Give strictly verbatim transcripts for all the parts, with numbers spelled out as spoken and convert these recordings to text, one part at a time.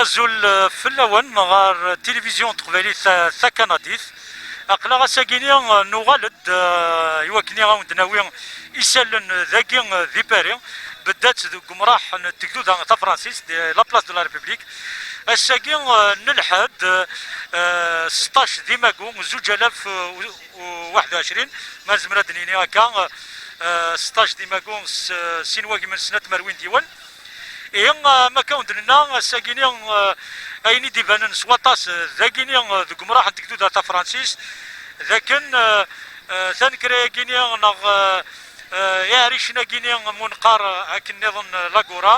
Azul, eh, fell-awen ɣer tilivizyu n teqbaylit, eh, takanadit. Aql-aɣ ass-agi-ni, eh, nuɣal-d, eh, i wakken ad wen-d-nawi isallen dagi, eh, di Paris. Beddat deg umraḥ n tegduda tafransist, di la place de la République. Ass-agi, eh, n lḥedd, eh, seṭṭac di magu, zuǧ alaf, eh, u, u waḥed u ɛecrin, ma nezmer ad d-nini akka, eh, seṭṭac di magu, s, sin wagim n snat tmerwin d yiwen. Ihi, eh, ma akka wen-d-nenna, ass-agi-ni, eh, ayen i d-ibanen s waṭas, eh, dagi-ni, eh, deg umraḥ n tegduda tafransist, d akken, eh, eh, tanekra-agi-ni neɣ, eh, eh, iɛricen-agi-ni, ma nqar, eh, akken nniḍen, eh, l'Agora,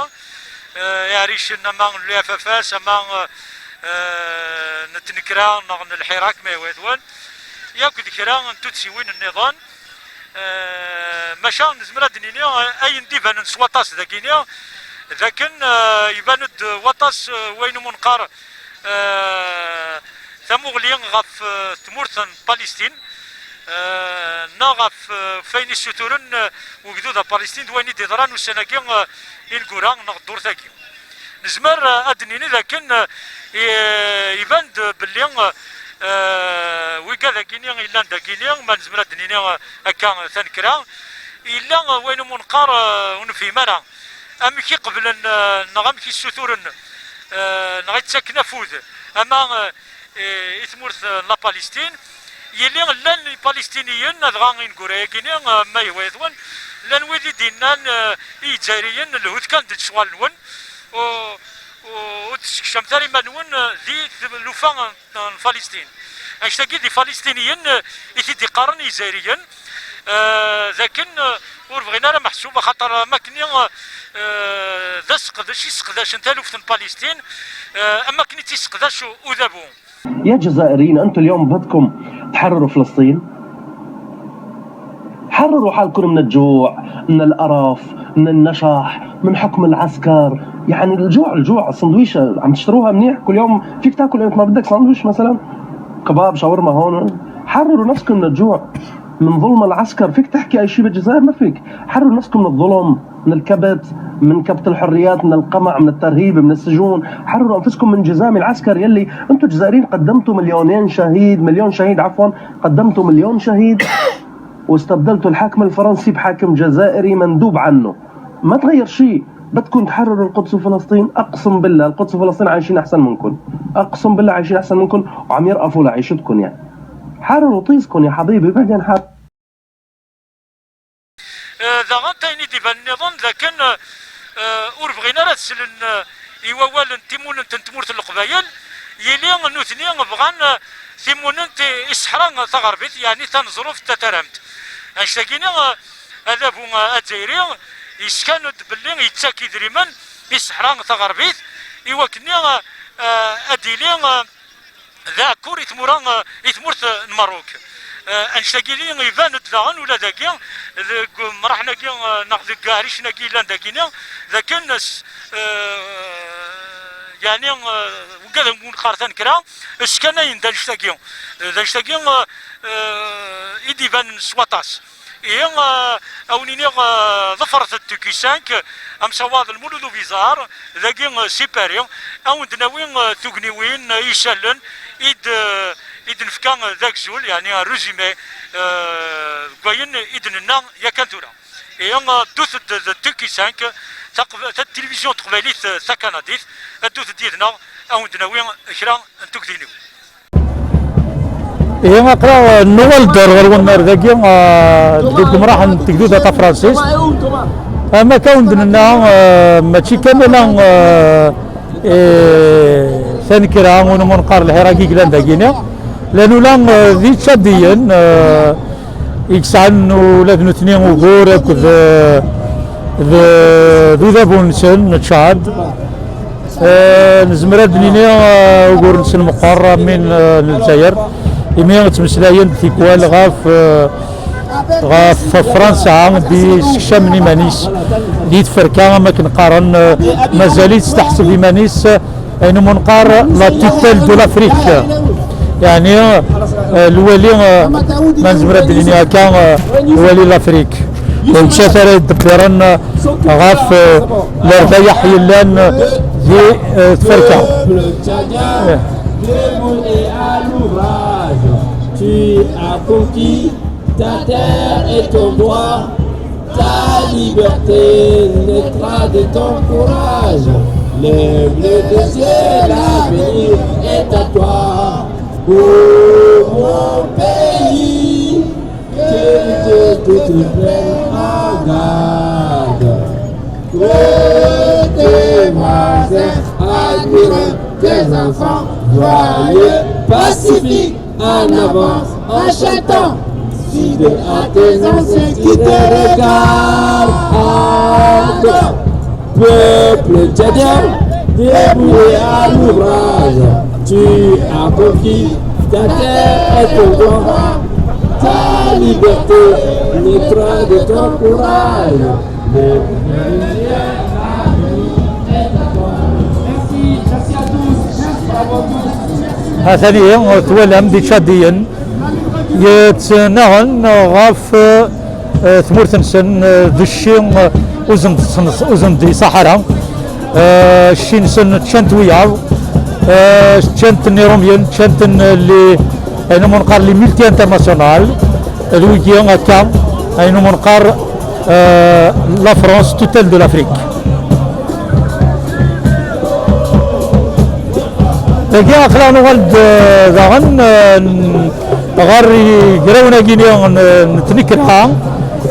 eh, iɛricen ama n l'U F F S, ama, eh, eh, n tnekra neɣ n lḥirak, ma yehwa-wen, yakk d kra n tuddsiwin nniḍen. Eh, maca nezmer ad d-nini, eh, ayen d-ibanen s waṭas dagini, d akken, eh, iban-d waṭas, eh, wayen umi neqqar, eh, tamuɣli ɣef, eh, tmurt n Palestin, eh, neɣ ɣef, eh, wayen i ssuturen, eh, ugdud a Palestin d wayen i d-iḍran ussan-agi, eh, ineggura neɣ ddurt-agi. Nezmer, eh, ad d-nini d akken, eh, i-, iban-d belli, eh, wigad-agi-ni yellan dagini, ma nezmer ad d-nini, eh, akka tanekra, yella, eh, wayen umi neqqar, eh, ur nefhim ara amek i qeblen, eh, neɣ amek i ssuturen, eh, neɣ i ttaken afud ama, eh, i, i tmurt, eh, n la Palestine. Yili llan Ipalestiniyen, adɣa ineggura-agi-ni, eh, ma yehwa-wen, llan wid i d-yennan, eh, i Yizzayriyen, lhut kan d lecɣal-nwen, u, u, ur d-tessekcamt ara iman-nwen, eh, di tlufa n, n Palestine. Anect-agi d Ifalestiniyen, eh, i t-id-iqqaren i Yizzayriyen, eh, d akken, eh, ur bɣin ara meḥsub, axaṭer am akken, eh, d aseqdec i sseqdacen taluft n Palestine, eh, am akken i tt-isseqdac udabu. يا جزائريين، أنتوا اليوم بدكم تحرروا فلسطين؟ حرروا حالكم من الجوع، من القرف، من النشح، من حكم العسكر. يعني الجوع، الجوع، السندويشة عم تشتروها منيح، كل يوم فيك تاكل أنت ما بدك ساندويش مثلًا، كباب، شاورما هون. حرروا نفسكم من الجوع، من ظلم العسكر. فيك تحكي أي شيء بالجزائر؟ ما فيك. حرروا نفسكم من الظلم، من الكبت، من كبت الحريات، من القمع، من الترهيب، من السجون. حرروا أنفسكم من جزام العسكر يلي أنتوا جزائريين قدمتوا مليونين شهيد، مليون شهيد عفوًا، قدمتوا مليون شهيد واستبدلتوا الحاكم الفرنسي بحاكم جزائري مندوب عنه. ما تغير شيء. بدكم تحرروا القدس وفلسطين؟ أقسم بالله القدس وفلسطين عايشين أحسن منكم. أقسم بالله عايشين أحسن منكم وعم يرقفوا لعيشتكم يعني. حرروا طيسكم يا حبيبي، بعدين حرروا. Eh, daɣen tayen i d-ibanen nniḍen d akken, eh, ur bɣin ara ad slen, eh, i wawal n timunent n tmurt n Leqbayel, yili nutni bɣan, eh, timunent i, i ṣṣeḥra taɣerbit, yeɛni taneẓruft tataramt. Annect-agi-ni, eh, adabu, eh, azzayri yeskan-d belli yettak idrimen i ṣṣeḥra taɣerbit i wakken, eh, eh, ad d-yili, eh, d aɛekkur i tmura, eh, i tmurt, eh, n Merruk. Eh, annect-agi iban-d daɣen ula dagi, deg umraḥen-agi, eh, neɣ deg aɛricen-agi yellan dagini, d akken s-, eh, yeɛni, eh, wigad n unqar tanekra, skanayen-d annect-agi. Eh, d annect-agi, eh, eh, i d-ibanen s waṭas. Ihi, eh, a wen-iniɣ, eh, ḍefret-d Tuki cinq, amsawaḍ Lmulud Ubizar, dagi, eh, si Paris, a wen-d-nawi, eh, tugniwin, eh, isallen i d-, eh, i d-nefka, eh, d agzul, yeɛni résumé, eh, deg wayen i d-nenna yakan tura. Ihi, eh, ddut-d d Tuki cinq, taqb-, ta-, tilivizyu n teqbaylit, eh, takanadit, ddut-d yid-neɣ, a wen-d-nawi kra n tugdiniwin. Ihi aql-aɣ nuɣal-d ar ɣer wannar dagi, ah, deg umraḥ n tegduda tafransist. Am akka wen-d-nenna, ah, mačči kan ala, ah, eh, tanekra, unu ma neqqar lḥirak i yellan dagini. Llan ula, ah, d Ičadiyen, ah, i yesɛan ula d nutni ugur akked, ah, d, d udabu-nsen n Čad. Eh, nezmer ad d-nini, eh, ugur-nsen meqqer am win, eh, n Lezzayer, imi ttmeslayen-d tikwal ɣef, eh, ɣef Fransa d-yessekcamen iman-is di tferka, am akken qqaren, eh, mazal-itt teḥseb iman-is, eh, ayen umi neqqar la tutelle de l'Afrique. Yeɛni, eh, lwali, eh, ma nezmer ad d-nini akka, eh, lwali n Lafrik. D nettat ara yeddebbiren, eh, ɣef, eh, lerbayeḥ yellan, eh, Di, euh, tferka. Peuple tchadien, debout et à l'ouvrage. Tu as conquis ta terre et ton droit. Ta liberté naîtra de ton courage. Les bleus de ciel, l'avenir est à toi. Ô mon pays, que Dieu te prenne en garde. Que tes voisins admirent tes enfants joyeux, pacifiques, en avance, en chantant, fidèle à tes ancêtres qui te regardent. Peuple tchadien, debout et à l'ouvrage. Tu as conquis ta terre et ton droit. Ta liberté naîtra de ton courage. Ha-t-an ihi, twalam d Ičadiyen yettnaɣen ɣef, eh, tmurt-nsen, eh, d cci, eh, ur sen-d-, ur sen-d-yeṣaḥ ara. Eh, cci-nsen ččan-t wiyaḍ, eh, ččan-ten Iṛumyen, ččan-ten les, ayen umi neqqar les multinationales, d wigi akka, ayen umi neqqar, eh, la France tutelle de l'Afrique. Dagi aql-aɣ nuɣal-d, eh, daɣen, eh, n-, ɣer igrawen-agi-nni n, n tnekra,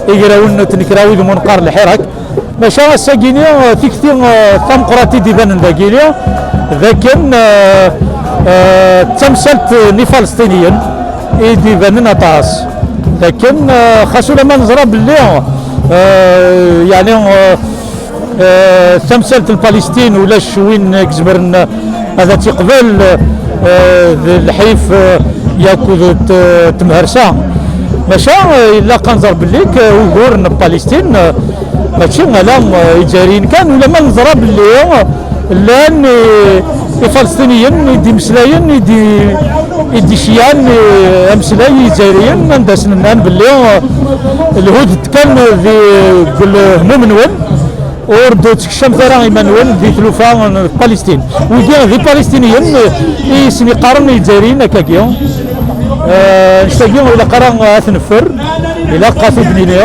igrawen n tnekra wid umi neqqar lḥirak. Maca ass-agi-nni, eh, tikti, eh, tameqqrant i d-ibanen dagi-nni, d akken, eh, eh, d tamsalt n Ifalesṭiniyen i d-ibanen aṭas. D akken, eh, xas ulamma neẓra belli, eh, yeɛni, eh, eh, tamsalt n Palestine ulac win i izemren ad tt-iqbel, eh, d lḥif, eh, yakk d t-, temhersa. Maca, eh, ilaq ad nẓer belli k-, ugur n Palestine, eh, mačči ala, eh, Izzayriyen kan, ulamma neẓra belli, eh, llan, eh, Ifalesṭiniyen i d-imeslayen, i d-, i d-iceyyan, eh, ameslay i Izzayriyen, anda sen-nnan belli, eh, lhudet kan di, deg lehmum-nwen, ur d-tkeccamt ara iman-nwen di tlufa n Palestine. Wigi d Ipalestiniyen i sen-iqqaren Izzayriyen akkagi. Eh, annect-agi ur ilaq ara ad t-neffer, ilaq ad t-id-nini.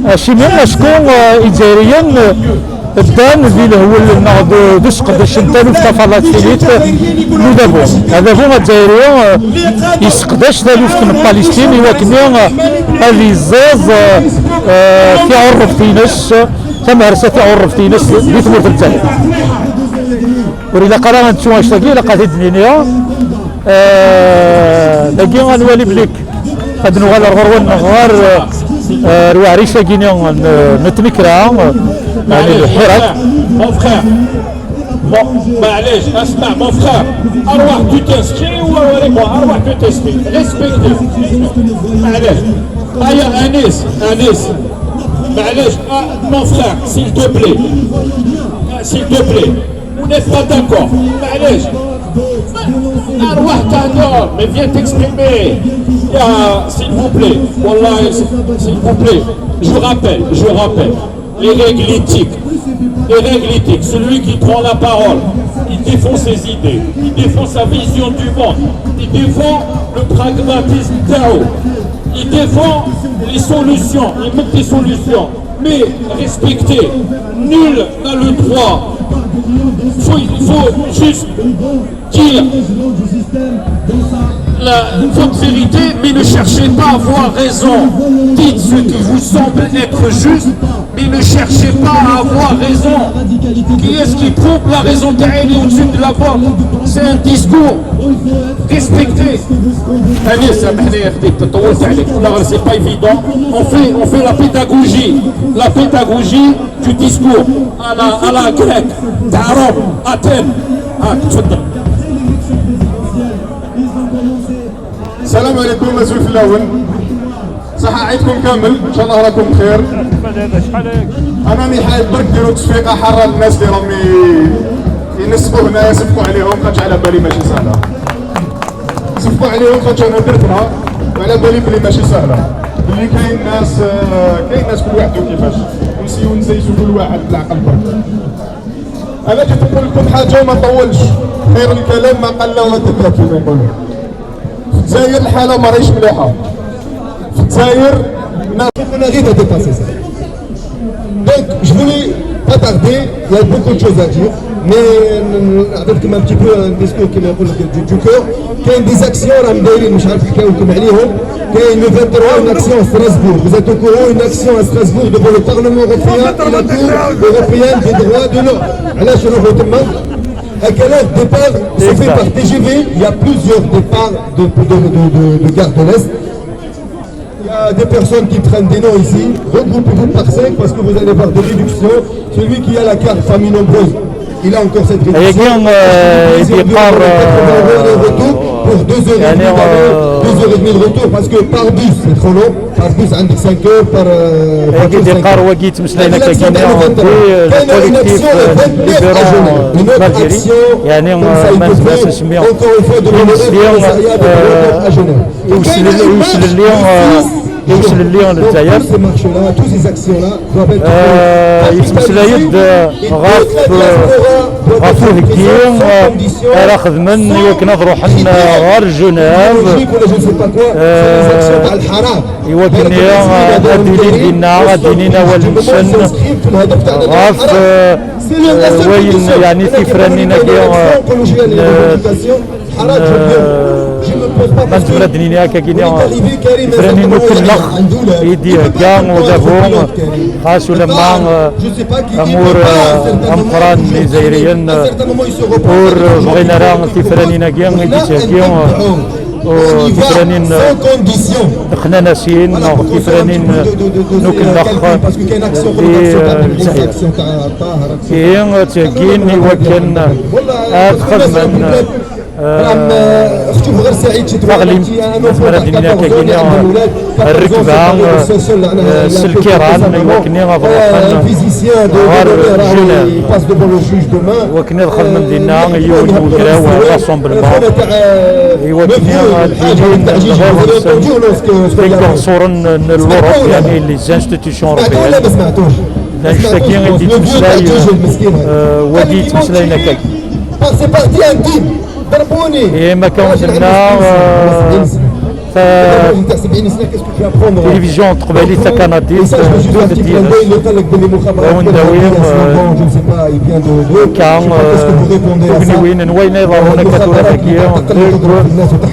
Acimi? Acku, eh, Izzayriyen, eh, ddan di lehwel neɣ d, d useqdec n taluft tafalesṭinit n udabu. Adabu azzayri, eh, yesseqdac taluft n Palestine i wakken, eh, ad yezziḍ, eh, eh, tiɛurrebt-ines, tamhersa tiɛurrebt-ines di tmurt n Lezzayer. Ur ilaq ara ad nettu annect-agi, ilaq ad t-id-nini. Eh, dagi ad nwali belli ad nuɣal ar ɣur-wen ɣer, eh, ar uɛric-agi-nni n, n tnekra, eh, yeɛni lḥirak. Mon frère, mon, معليش, اسمع, mon frère, أرواح tu t'inscris ولا وريك, أرواح tu t'inscris, respecte. معليش. أيا أنيس, أنيس. معليش, ah, mon frère, s'il te plaît. Ah, s'il te plaît. On n'est pas d'accord. معليش. أرواح تهدر, mais viens t'exprimer. يا, s'il vous plaît. والله, s'il vous plaît. Je rappelle, je rappelle. Les règles éthiques. Les règles éthiques. Celui qui prend la parole, il défend ses idées, il défend sa vision du monde, il défend le pragmatisme تاعو, il défend les solutions, il met des solutions. Mais respecter, nul n'a le droit. Faut, il faut juste dire la, votre vérité, mais ne cherchez pas à avoir raison. Dites ce qui vous semble être juste, mais ne cherchez pas à avoir raison. Qui est-ce qui trouve la raison تاعي au-dessus de la vôtre? C'est un discours respecté. Allez, سامحني يا خديك, طولت عليك. لا, c'est pas évident. On fait, on fait la pédagogie. La pédagogie du discours à la, à la grecque, تاع روم, Athènes. ها, تفضل. السلام عليكم, أزول فلاون. صح عيدكم كامل, إن شاء الله راكم بخير. أنا راني حايب برك ديروا تصفيقة حارة للناس اللي راهم ي-, ينسقوا هنايا, صفقوا عليهم, خاطش على بالي ماشي سهلة. صفقوا عليهم, خاطش أنا درتها, وعلى بالي بلي ماشي سهلة. بلي كاين ناس, آه, كاين ناس كل واحد وكيفاش. نسيو نسيسوا كل واحد بالعقل برك. انا كنت نقول لكم حاجه وما نطولش. خير الكلام ما قل ودل كما يقولوا. في الجزائر الحاله ما راهيش مليحه. في الجزائر الناس كنا غير ديباسي. Donc, je voulais pas tarder, il y a beaucoup de choses à dire, mais euh, avec un petit peu un discours qui me du, du cœur. كاين des actions راهم دايرين، مش عارف نحكيو لكم عليهم. كاين le vingt-trois une action à Strasbourg. Vous êtes au courant, une action à Strasbourg devant le Parlement européen et la Cour européenne des droits de l'homme. علاش راهو تما؟ هكا départ se fait par T G V. Il y a plusieurs départs de, de, de, de, de gare de l'Est. Il y a des personnes qui prennent des noms ici. Regroupez-vous par cinq parce que vous allez voir des réductions. Celui qui a la carte famille nombreuse, il a encore cette réduction. Ayagi, euh, i d-yeqqar, euh, pour deux heures et demie, euh, deux heures et demie de retour parce que par bus, c'est trop long. Par bus, عندك cinq heures, par euh, voiture, cinq heures. Ayagi i d-yeqqar wagi yettmeslayen akka-agi, euh, le collectif, euh, Libérons, euh, l'Algérie. Yeɛni, euh, ma nezmer ad s-nsemmi imesli, euh, i uslelli, i uslelli, euh, i uslelli n Lezzayer. Euh, yettmeslay-d, euh, ɣef, euh, ɣef uheggi, euh, ara xedmen i wakken ad ruḥen, euh, ɣer Genève, euh, i wakken, euh, ad d-inin dinna, ad d-inin awal-nsen ɣef, euh, euh, wayen, yeɛni, tifranin-agi, euh, n, n, ma nezmer ad d-nini akka-agi, tifranin n ukellex i d-ihegga udabu, xas ulamma, eh, amur, eh, ameqqran n Yizzayriyen, eh, ur bɣin ara tifranin-agi i d-yettheggi, eh, tifranin, eh, texnanasin neɣ tifranin, eh, n ukellex di, eh, Lezzayer. Ihi, ttheggin i wakken ad xedmen, eh, taɣlimt, ma nezmer ad d-nini akka-agi, eh, rrekba, eh, s lkiran, i wakken ad ruḥen ɣer Genève, i wakken ad xedmen dinna yiwen n ugraw, un rassemblement, i wakken ad d-inin ɣur-nsen igeɣṣuren n l'Europe, yeɛni les institutions européennes. D annect-agi i d-yettmeslay, eh, wagi yettmeslayen akka-agi. Par ses parties intimes. Ihi, ma akka ur tenna, eh, ta-, tilivizyu n teqbaylit takanadit, eh, d udeddi-ines. Ad awen-d-awi, eh, akka, eh, tugniwin n wayen ay iḍerrun akka tura dagi deg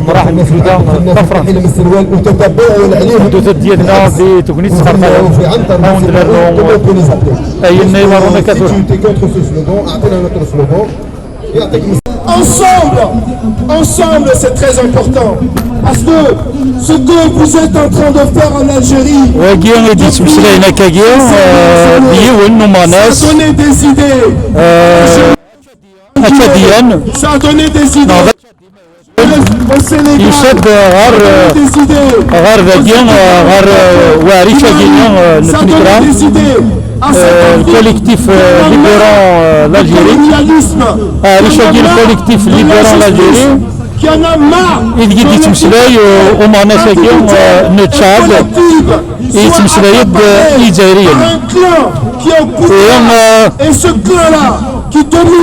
Mraḥ n Tjuda, eh, Tafrant. Ddut ad d-yadna di tegnit s xerxaren. Ad awen-d-nernu ayen ay iḍerrun akka tura. Ensemble, ensemble, c'est très important. Parce que ce que vous êtes en train de faire en Algérie, wagi i d-yettmeslayen akkagi, eh, d yiwen n umanas, ça a donné des idées, eh, Acadian. Ça a donné des idées. Au Sénégal, yusa-d ɣer, ɣer dagi, ɣer, eh, uɛric-agi, eh, n tmekra, eh, le collectif, eh, Libérons, eh, l'Algérie. Aɛric-agi, le collectif Libérons l'Algérie, ideg i d-yettmeslay, eh, umeɣnas-agi, eh, n Tchad, yettmeslay-d, eh, i Yizzayriyen. Ihi, eh,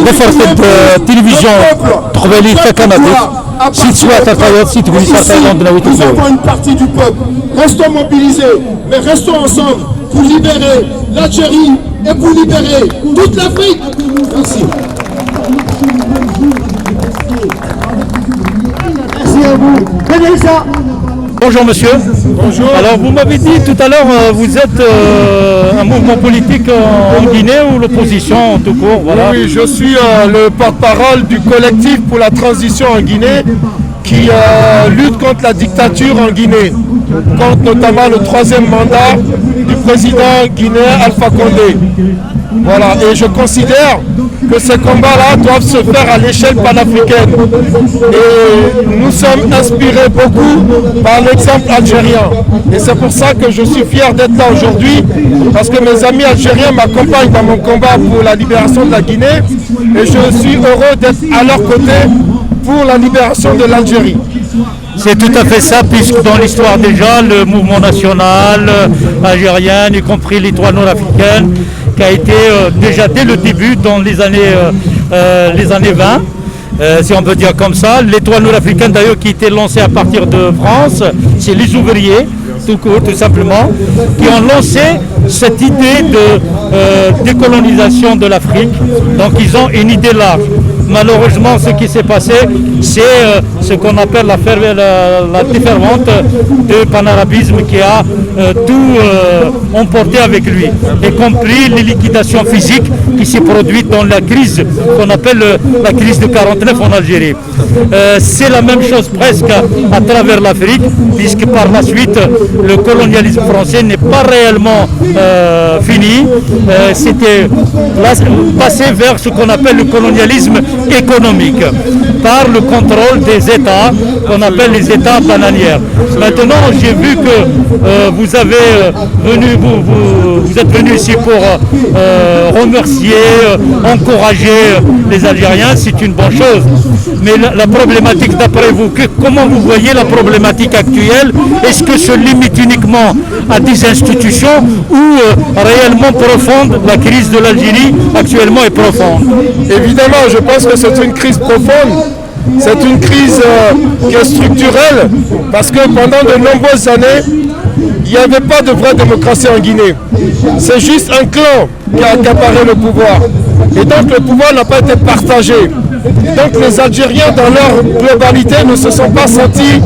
ḍefret-d, eh, tilivizyu n teqbaylit takanadit, si teswiɛt ar tayeḍ, si tegnit ar tayeḍ, ad d-nawi tilivizyu. Nous avons une partie du peuple. Restons mobilisés, mais restons ensemble pour libérer l'Algérie et pour libérer toute l'Afrique. Merci. Merci à vous. Bonjour monsieur. Bonjour. Alors vous m'avez dit tout à l'heure, euh, vous êtes, euh, un mouvement politique en, en Guinée ou l'opposition tout court, voilà. Oui, oui, je suis, euh, le porte-parole du collectif pour la transition en Guinée qui, euh, lutte contre la dictature en Guinée, contre notamment le troisième mandat du président guinéen Alpha Condé. Voilà, et je considère que ces combats-là doivent se faire à l'échelle panafricaine. Et nous sommes inspirés beaucoup par l'exemple algérien. Et c'est pour ça que je suis fier d'être là aujourd'hui, parce que mes amis algériens m'accompagnent dans mon combat pour la libération de la Guinée. Et je suis heureux d'être à leur côté pour la libération de l'Algérie. C'est tout à fait ça, puisque dans l'histoire déjà, le mouvement national euh, algérien, y compris l'Étoile nord-africaine, qui a été euh, déjà dès le début, dans les années, euh, euh, les années vingt, euh, si on peut dire comme ça, l'Étoile nord-africaine d'ailleurs qui était lancée à partir de France, c'est les ouvriers, tout court, tout simplement, qui ont lancé cette idée de euh, décolonisation de l'Afrique. Donc ils ont une idée large. Malheureusement, ce qui s'est passé, c'est euh, ce qu'on appelle la, la, la défervante de panarabisme qui a euh, tout euh, emporté avec lui, y compris les liquidations physiques qui s'est produite dans la crise qu'on appelle euh, la crise de quarante-neuf en Algérie. Euh, c'est la même chose presque à travers l'Afrique, puisque par la suite, le colonialisme français n'est pas réellement euh, fini. Euh, C'était passé vers ce qu'on appelle le colonialisme économique, par le contrôle des États, qu'on appelle les États bananières. Maintenant, j'ai vu que euh, vous avez euh, venu, vous, vous, vous êtes venu ici pour euh, remercier, euh, encourager euh, les Algériens, c'est une bonne chose. Mais la, la problématique, d'après vous, que, comment vous voyez la problématique actuelle? Est-ce que se limite uniquement à des institutions ou euh, réellement profonde? La crise de l'Algérie actuellement est profonde. Évidemment, je pense que c'est une crise profonde. C'est une crise euh, qui est structurelle parce que pendant de nombreuses années, il n'y avait pas de vraie démocratie en Guinée. C'est juste un clan qui a accaparé le pouvoir. Et donc le pouvoir n'a pas été partagé. Donc les Algériens, dans leur globalité, ne se sont pas sentis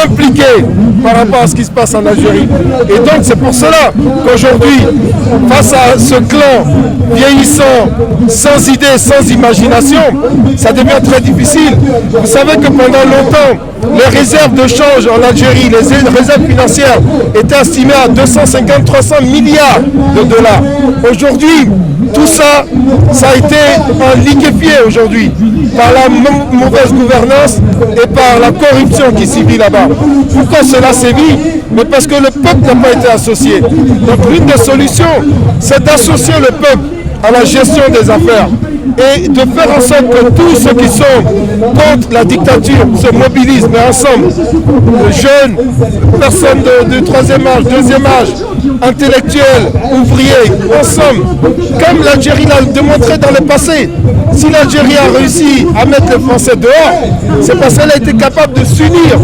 impliqués par rapport à ce qui se passe en Algérie. Et donc c'est pour cela qu'aujourd'hui, face à ce clan vieillissant, sans idée, sans imagination, ça devient très difficile. Vous savez que pendant longtemps, les réserves de change en Algérie, les réserves financières étaient estimées à deux cent cinquante, trois cents milliards de dollars. Aujourd'hui, tout ça, ça a été liquéfié aujourd'hui par la mauvaise gouvernance et par la corruption qui sévit là-bas. Pourquoi cela sévit? Mais parce que le peuple n'a pas été associé. Donc l'une des solutions, c'est d'associer le peuple à la gestion des affaires et de faire en sorte que tous ceux qui sont contre la dictature se mobilisent, mais ensemble, jeunes, personnes de, de troisième âge, deuxième âge, intellectuels, ouvriers, ensemble, comme l'Algérie l'a démontré dans le passé. Si l'Algérie a réussi à mettre les Français dehors, c'est parce qu'elle a été capable de s'unir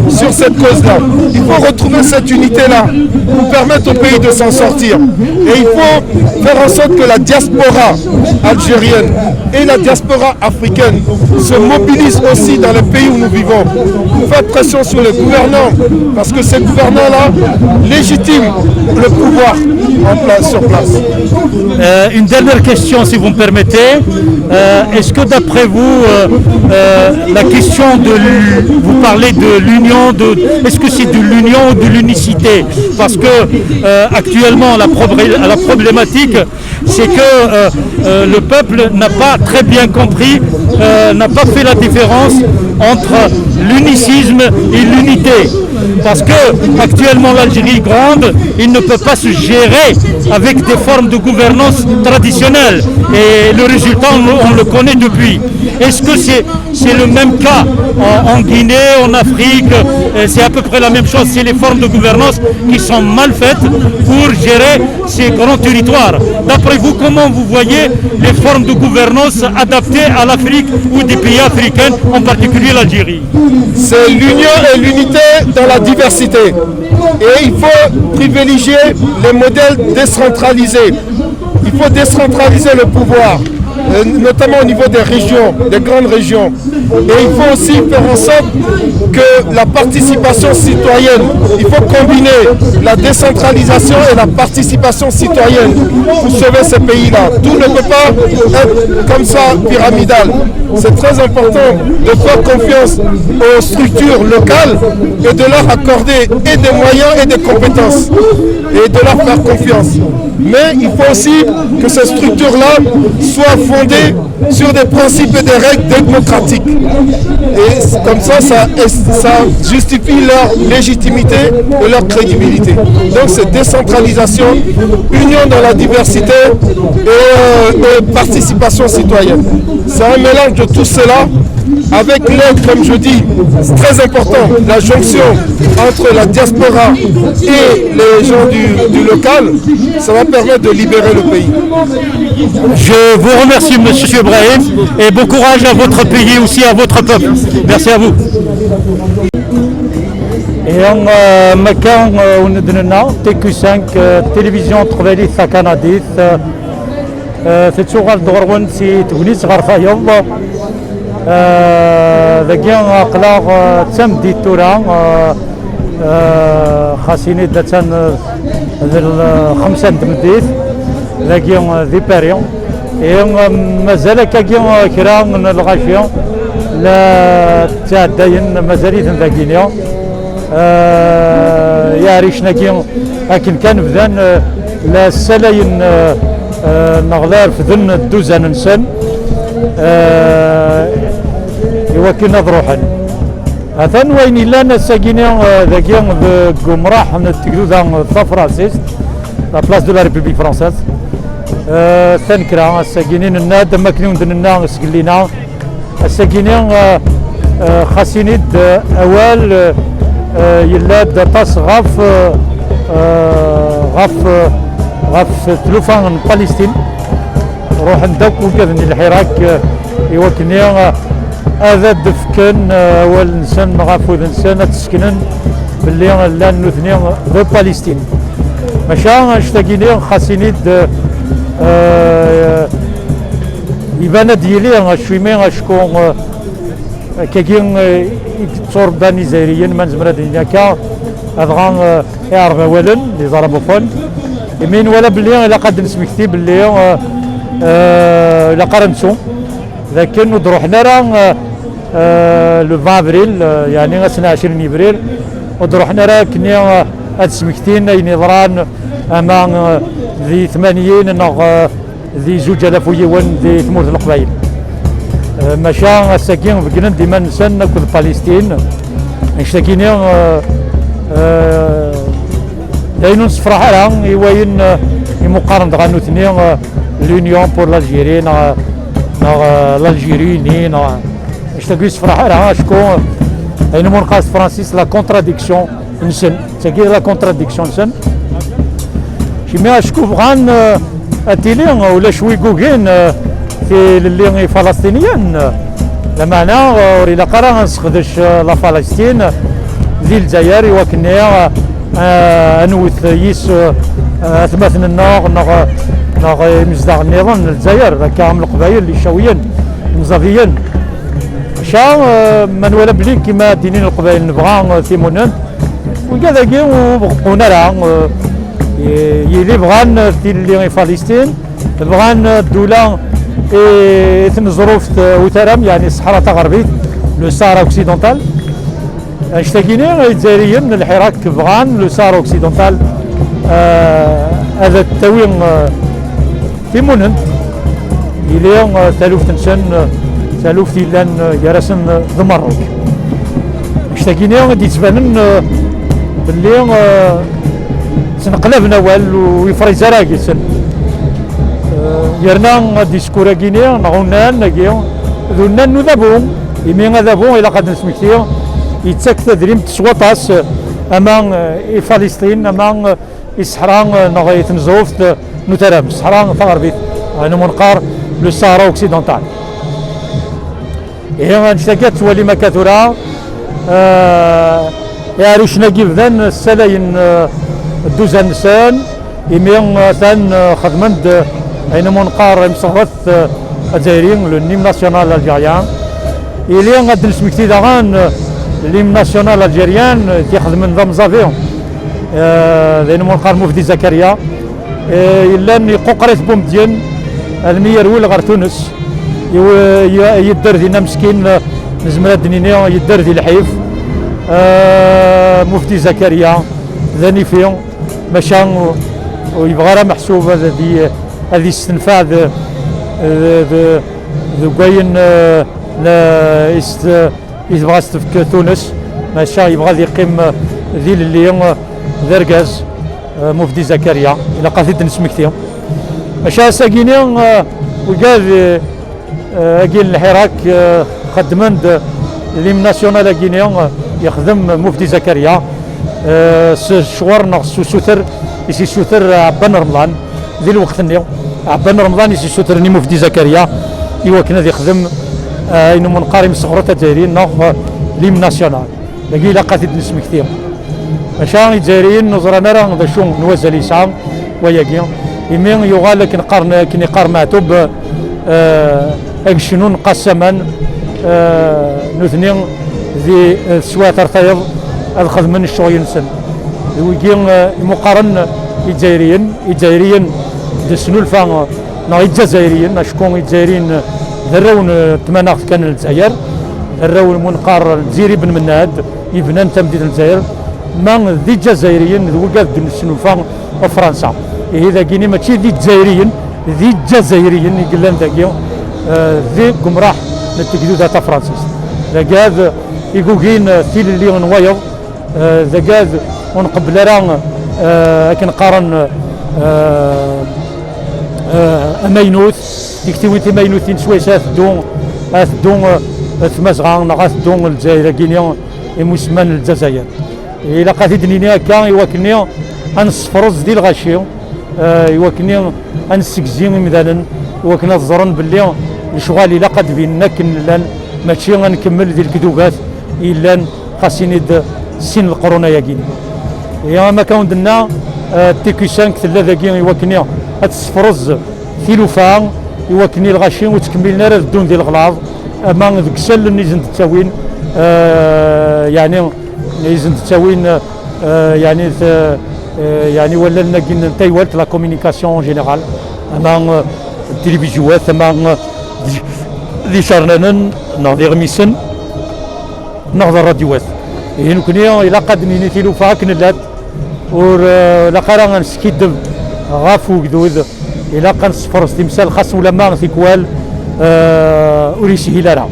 sur cette cause-là. Il faut retrouver cette unité-là pour permettre au pays de s'en sortir. Et il faut faire en sorte que la diaspora algérienne et la diaspora africaine se mobilisent aussi dans les pays où nous vivons pour faire pression sur les gouvernants, parce que ces gouvernants-là légitiment le pouvoir en place, sur place. Euh, une dernière question, si vous me permettez. Euh, est-ce que d'après vous, euh, euh, la question de vous parlez de l'union, de, est-ce que c'est de l'union ou de l'unicité? Parce que euh, actuellement, la, la problématique, c'est que euh, euh, le peuple n'a pas très bien compris, euh, n'a pas fait la différence entre l'unicisme et l'unité. Parce que actuellement l'Algérie est grande, il ne peut pas se gérer avec des formes de gouvernance traditionnelles. Et le résultat, on, on le connaît depuis. Est-ce que c'est c'est le même cas en, en Guinée, en Afrique, euh, c'est à peu près la même chose. C'est les formes de gouvernance qui sont mal faites pour gérer ces grands territoires. D'après vous, comment vous voyez les formes de gouvernance adaptées à l'Afrique ou des pays africains, en particulier l'Algérie? C'est l'union et l'unité dans la diversité. Et il faut privilégier les modèles décentralisés. Il faut décentraliser le pouvoir, euh, notamment au niveau des régions, des grandes régions. Et il faut aussi faire en sorte que la participation citoyenne, il faut combiner la décentralisation et la participation citoyenne pour sauver ces pays-là. Tout ne peut pas être comme ça pyramidal. C'est très important de faire confiance aux structures locales et de leur accorder et des moyens et des compétences et de leur faire confiance. Mais il faut aussi que ces structures-là soient fondées sur des principes et des règles démocratiques. Et comme ça, ça, ça justifie leur légitimité et leur crédibilité. Donc c'est décentralisation, union dans la diversité et, euh, et participation citoyenne. C'est un mélange de tout cela Avec l'aide, comme je dis, c'est très important, la jonction entre la diaspora et les gens du, du local, ça va permettre de libérer le pays. Je vous remercie, Monsieur Brahim, et bon courage à votre pays aussi, à votre peuple. Merci à vous. Ihi, eh, makka, eh, wen d-nenna, T Q cinq, eh, télévision teqbaylit takanadit, eh, eh, tettuɣal-d ɣur-wen si tegnit ɣer tayeḍ. Eh, dagi aql-aɣ, eh, d tameddit tura, eh, eh, xas ini-d attan, eh, d lxemsa n tmeddit, dagi, eh, di Paris. Ihi, eh, mazal akkagi, eh, kra n lɣaci la ttɛeddayen, mazal-iten dagini. Eh, iɛricen-agi akken kan bdan, eh, la ssalayen, eh, eh, neɣ la refden dduzan-nsen, eh, i wakken ad ruḥen. Atan wayen yellan ass-agi-ni, eh, dagi deg umraḥ n tegduda tafransist, la place de la République française, eh, tanekra ass-agi-ni nenna-d am wakken i wen-d-nenna sgellina. Ass-agi-ni, eh, eh, xas ini-d, eh, awal, eh, yella-d aṭas ɣef, eh, eh, ɣef, eh, ɣef tlufa n Palestine. Ruḥen-d akk wigad n lḥirak, eh, i wakken, eh, ad d-fken, eh, awal-nsen neɣ afud-nsen, ad t-seknen belli llan nutni d Palestine. Maca annect-agi-ni xas ini-d, eh, iban ad d-yili acwimi acku, eh, akkagi, eh, i yetturebban Izzayriyen, ma nezmer ad d-nini akka, adɣa, eh, iɛerbawalen, les arabophones. Imi nwala belli ilaq ad d-nesmekti belli, eh, eh, ilaq ara nettu d akken ur d-ruḥen ara, eh, eh, le vingt avril, eh, yeɛni ass n ɛecrin yebrir, ur d-ruḥen ara akken, eh, ad smektin ayen yeḍran ama, eh, di tmanyin neɣ, eh, di zuǧ alaf u yiwen di tmurt n Leqbayel. Eh, maca ass-agi beggnen-d iman-nsen akked Palestine. Annect-agi-ni, eh, eh, d ayen ur nessefraḥ ara i wayen, eh, imuqaren dɣa nutni, eh, l'Union pour l'Algérie neɣ, neɣ, eh, l'Algérie unie neɣ annect-agi ur yessefraḥ ara acku ayen umi neqqar s tefransist la contradiction-nsen. Tagi d la contradiction-nsen. Cimi acku bɣan, eh, ad tili ulac wi yugin, eh, tilelli ifalesṭiniyen. Lameɛna, eh, ur ilaq ara ad nesseqdec, eh, la Palestine di Lezzayer i wakken, eh, ad nwet yis, eh, atmaten-nneɣ neɣ, neɣ imezdaɣ nniḍen n Lezzayer, akka am Leqbayel, Icawiyen, Imẓabiyen. Maca, eh, ma nwala belli kima d-inin Leqbayel nebɣa, eh, timunent, wigad-agi ur beɣɣun ara, eh, yili bɣan tilelli i Palestine, bɣan ddula i tneẓruft, eh, utaram, yeɛni Ṣṣeḥra Taɣerbit, le Sahara Occidental. Annect-agi-ni Izzayriyen n Lḥirak bɣan le Sahara Occidental, eh, ad d-tawi, eh, timunent, yili, eh, taluft-nsen, eh, taluft yellan, eh, gar-asen, eh, d Merruk. Annect-agi-ni i d-yettbanen, eh, belli, eh, ttneqlaben awal ur yefriz ara deg-sen. Eh, yerna adiskur-agi-ni neɣ unnan-agi d unnan n udabu, imi adabu ilaq ad nesmekti yettak tadrimt s waṭas, eh, ama, eh, i Palestine ama, eh, i Ṣṣeḥra, eh, neɣ i tneẓruft, eh, n utaram, Ṣṣeḥra Taɣerbit, eh, neɣ ma neqqar le Sahara Occidental. Ihi annect-agi ad twalim akka tura, eh, iɛricen-agi bdan ssalayen, eh, dduzan-nsen, imi, eh, atan, eh, xedmen-d, eh, ayen umi neqqar imseɣret, eh, azzayri, le hymne national algérien. Ili ad d-nesmekti daɣen, eh, l'hymne national algérien, eh, t-ixedmen d amẓabi. Eh, d ayen umi neqqar Mufdi Zakaria. Eh, yellan iquqer-it Bumedyen almi yerwel ɣer Tunes. Iw-, y-, yedder dinna meskin, eh, nezmer ad d-nini yedder di lḥif. Eh, Mufdi Zakaria d anifi, maca ur, ur yebɣi ara meḥsub ad, ad y-, ad yestenfeɛ d, d, d, deg wayen, eh, la, ist-, i tebɣa ad s-tefk Tunes, maca yebɣa ad yeqqim, eh, d ilelli, eh, d argaz, eh, Mufdi Zakaria, ilaq ad t-id-nesmekti. Maca ass-agi-ni, eh, wigad, eh, agi n Lḥirak, eh, Xeddmen-d l'hymne national-agi-ni, yexdem Mufdi Zakaria, eh, s ccɣer neɣ s usuter i s-issuter Ɛebban Remḍan di lweqt-nni. Ɛebban Remḍan i s-issutren i Mufdi Zakaria i wakken ad yexdem, eh, ayen umi neqqar imseɣret azzayriyen neɣ, eh, l'hymne national. Dagi ilaq ad t-id-nesmekti. Maca Izzayriyen ur ẓran ara d acu n wazal yesɛa wayagi, imi yuɣal akken qqaren, akken iqqar Meɛtub, eh, agecnun qassaman, eh, nutni di, eh, teswiɛt ar tayeḍ ad xedmen ccɣel-nsen. D wigi, eh, imuqqaren Izzayriyen, Izzayriyen d snulfa, eh, neɣ Izzazayriyen, acku Izzayriyen d arraw n, eh, tmanaɣt kan n Lezzayer, d arraw n win qqar Lezzayer Ibn Mennad, yebnan tamdint n Lezzayer, ma d Izzazayriyen d wigad n snulfa Fransa. Ihi dagini mačči d Izzayriyen, d Izzazayriyen i yellan dagi, eh, di umraḥ n tegduda tafransist. Dagad i yugin, eh, tilelli n wayeḍ, eh, dagad ur nqebbel ara, eh, akken qqaren, eh, eh, amaynut, tiktiwin timaynutin swayes ad teddu, ad teddu, eh, tmazɣa neɣ ad teddu Lezzayer-agi-ni imusemman n Lezzayer. Ilaq ad t-id-nini akka i wakken ad nessefrez di lɣaci, eh, i wakken ad nessegzi imdanen, i wakken ad ẓren belli lecɣal ilaq ad d-binen akken llan, mačči ad nkemmel di lekdubat yellan xas ini-d sin leqrun-ayagi. Ihi, am akka wen-d-nna, eh, T Q cinq tella dagi i wakken ad tessefrez tilufa i wakken i lɣaci ur ttkemmilen ara ad ddun di leɣlaḍ, ama deg isallen i sen-d-ttawin, eh, yeɛni i sen-d-ttawin, eh, yeɛni t-, eh, yeɛni wallalen-agi n taywalt, la communication en général, ama, eh, d tilivizywat, ama, eh, d, d icernanen neɣ d iɣmisen neɣ d rradyuwat. Ihi nekni ilaq ad d-nini tilufa akken llant, ur, eh, ilaq ara ad neskiddeb ɣef ugdud, ilaq ad nessefres timsal xas ulamma tikwal, eh, ur yeshil ara.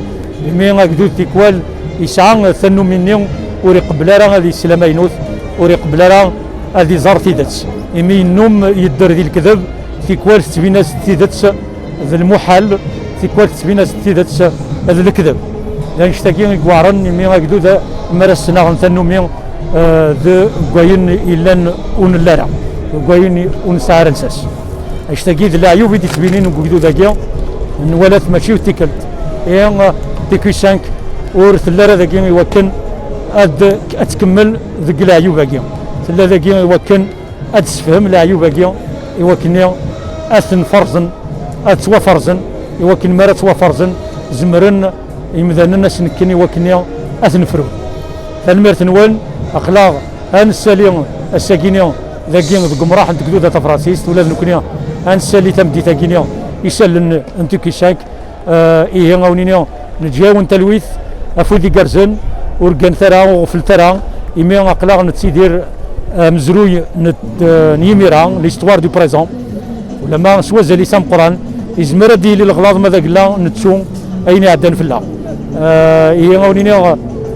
Imi agdud tikwal yesɛa tannumi-nni ur iqebbel ara ad yesel amaynut, ur iqebbel ara ad iẓer tidet. Imi yennum yedder di lekdeb, tikwal tettbin-as-d tidet d lmuḥal, tikwal tettbin-as-d tidet d lekdeb. D annect-agi i iweɛren imi agdud mi ara s-naɣen tannumi, eh, deg wayen yellan ur nelli ara, deg wayen ur nesɛi ara lsas. Annect-agi d leɛyub i d-ittbinin deg ugdud-agi, nwala-t mačči d tikkelt. Et, eh, T Q cinq ur telli ara dagi i wakken ad, ad tkemmel deg leɛyub-agi. Tella dagi i wakken ad tessefhem leɛyub-agi i wakken ad ten-ferzen, ad ttwaferzen, i wakken mi ara ttwaferzen, zemren yimdanen ad sen-kken i wakken ad ten-frun. Tanemmirt-nwen, aql-aɣ ad nessali ass-agi-ni dagi deg umraḥ n tegduda tafransist, ula d nekni ad nessali tameddit-agi-ni isallen n T Q cinq. Eh, ihi, a wen-iniɣ, neǧǧa-yawen talwit, afud igerrzen, ur gganet ara, ur ɣeflet ara, imi aql-aɣ nettidir, eh, amezruy n, eh, n yimira, l'histoire du présent. Ulamma s wazal-is ameqqran, izmer ad d-yili leɣlaḍ ma d agella nettu ayen iɛeddan fell-aɣ. Eh, ihi, a wen-iniɣ,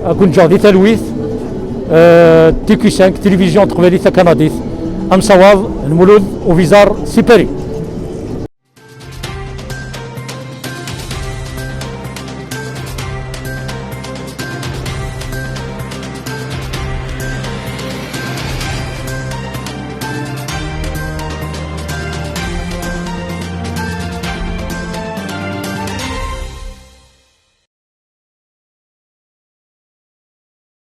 ad ken-ǧǧeɣ di talwit, eh, T Q cinq, télévision taqbaylit takanadit, amsawaḍ, Lmulud Ubizar, si Paris.